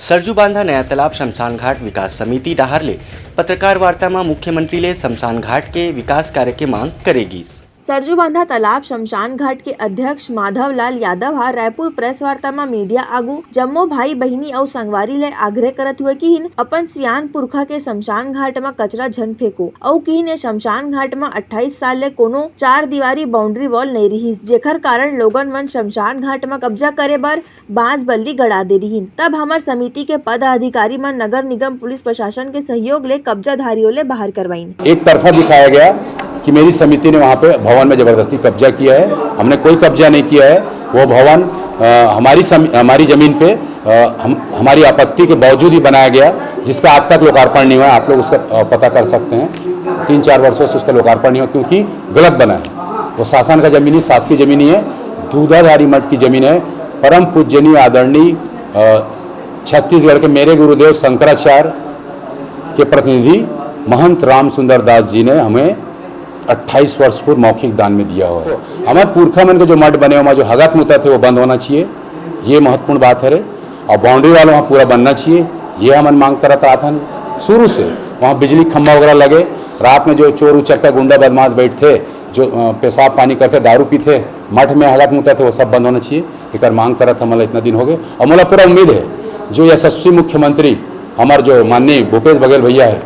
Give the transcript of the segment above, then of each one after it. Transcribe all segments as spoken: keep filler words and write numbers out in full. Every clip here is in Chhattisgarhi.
सरजू बांधा नया तालाब शमशान घाट विकास समिति डहार ले पत्रकार वार्ता म मुख्यमंत्री ले शमशान घाट के विकास कार्य के मांग करे गिस। सरजू बांधा तालाब शमशान घाट के अध्यक्ष माधव लाल यादव ह रायपुर प्रेस वार्ता म मीडिया आगू जम्मो भाई बहिनी अउ संगवारी ले आग्रह करत हुए किहिन, अपन सियान पुरखा के शमशान घाट म कचरा झन फेंको। अउ किहिन, ए शमशान घाट म अट्ठाईस साल ले कोनो चार दीवारी बाउंड्री वॉल नइ रिहिस, जेखर कारण लोगन मन शमशान घाट म कब्जा करे बर बांस बल्ली गड़ा दे रिहिन। तब हमर समिति के पदाधिकारी मन नगर निगम पुलिस प्रशासन के सहयोग ले कब्जाधारियों ले बाहर करवाइन। एक तरफा दिखाया गया कि मेरी समिति ने वहाँ पे भवन में जबरदस्ती कब्जा किया है। हमने कोई कब्जा नहीं किया है। वो भवन, अ, हमारी सम-, हमारी जमीन पे, अ, हम, हमारी आपत्ति के बावजूद ही बनाया गया, जिसका आज तक लोकार्पण नहीं हुआ है। आप लोग उसका, अ, पता कर सकते हैं, तीन चार वर्षों से उसका लोकार्पण नहीं हुआ, क्योंकि गलत बना है। वो शासन का जमीन ही, शासकीय जमीन ही है, दूधाधारी मठ की जमीन है। परम पूजनीय आदरणीय, अ, छत्तीसगढ़ के मेरे गुरुदेव शंकराचार्य के प्रतिनिधि महंत राम सुंदर दास जी ने हमें अट्ठाईस वर्ष पूर्व मौखिक दान में दिया हुआ है। हमारे पुरखा मन के जो मठ बने हुए, जो हगत मुता थे, वो बंद होना चाहिए, ये महत्वपूर्ण बात है रे। और बाउंड्री वाल वहाँ पूरा बनना चाहिए, ये हमन मांग करत आथन शुरू से। वहाँ बिजली खंभा वगैरह लगे, रात में जो चोर उचक्का गुंडा बदमाश बैठते, जो, अ, पेशाब पानी करते, दारू पीते, मठ में हगत मुता थे, वो सब बंद होना चाहिए। एकर मांग करत हमन ला इतना दिन हो गए और मोला पूरा उम्मीद है जो यशस्वी मुख्यमंत्री हमार जो माननीय भूपेश बघेल भैया है,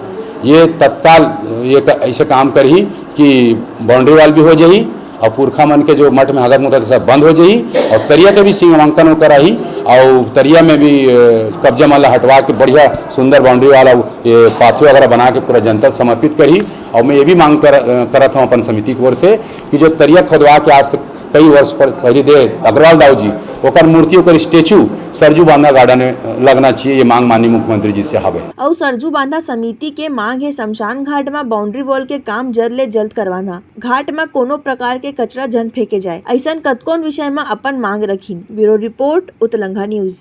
ये तत्काल ये क-, ऐसे काम करही कि बाउंड्री वॉल भी हो जाही और पुरखा मन के जो मठ में हगत मुता सब बंद हो जाही और तरिया के भी सीमांकन वो कराही और तरिया में भी, अ, कब्जा मन ला हटवा के बढ़िया सुंदर बाउंड्री वॉल और ये पाथवे वगैरह बना के पूरा जनता ल समर्पित करही। और मैं ये भी मांग कर, अ, करत हूँ अपन समिति की ओर से कि जो तरिया खोदवा के आज से कई वर्ष पर पहले दे अग्रवाल दाऊ जी, ओकर मूर्ति, ओकर स्टैचू सरजू बांधा गार्डन में लगना चाहिए, ये मांग माननीय मुख्यमंत्री जी से हवे। अउ सरजू बांधा समिति के मांग हे शमशान घाट म बाउंड्री वॉल के काम जल्द ले जल्द करवाना, घाट म कोनो प्रकार के कचरा झन फेंके जाए, अइसन कतकोन विषय म अपन मांग रखिन। Bureau report, Utlangha news.